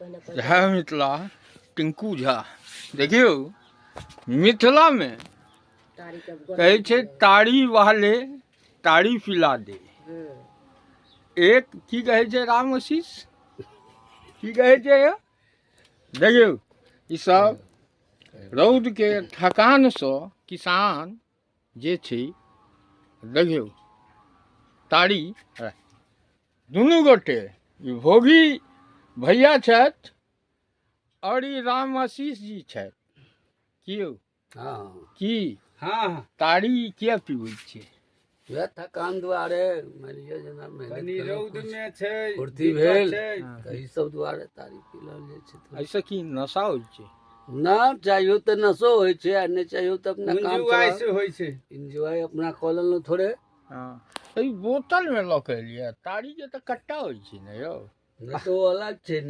जय मिथिला। टिंकू झा, देखियौ मिथिलामे कहै छै ताड़ी वाले ताड़ी पिला दे। एक की कहै छै राम आशीष, की कहै छै यौ? देखियौ ई सब रौदके थकानसँ किसान जे छै, देखियौ ताड़ी दुनू गोटे, ई भोगी भैया छथि और ई राम आशीष जी छथि। की यौ? हाँ। की? हाँ। ताड़ी किया पीबै छियै? वएह थकान दुआरे, मानि लिअ जेना मेहनत कनि केलहुँ, रौद कुछ मे छै, फुर्ती दिक्कत भेल छै। तऽ ई सब दुआरे ताड़ी पी रहल जाइ छै थोड़े। एहिसँ की नशा होइ छै? ना चाहियो तऽ नशो होइ छै आ नहि चाहियो तऽ अपना काम एन्जॉय चला से होइ छै। एन्जॉय अपना कऽ लेलहुँ थोड़े। हँ, ई बोतलमे लऽ कऽ एलियै ताड़ीके तऽ कट्टा होइ छै ने यौ? नहि तऽ ओ अलग छै।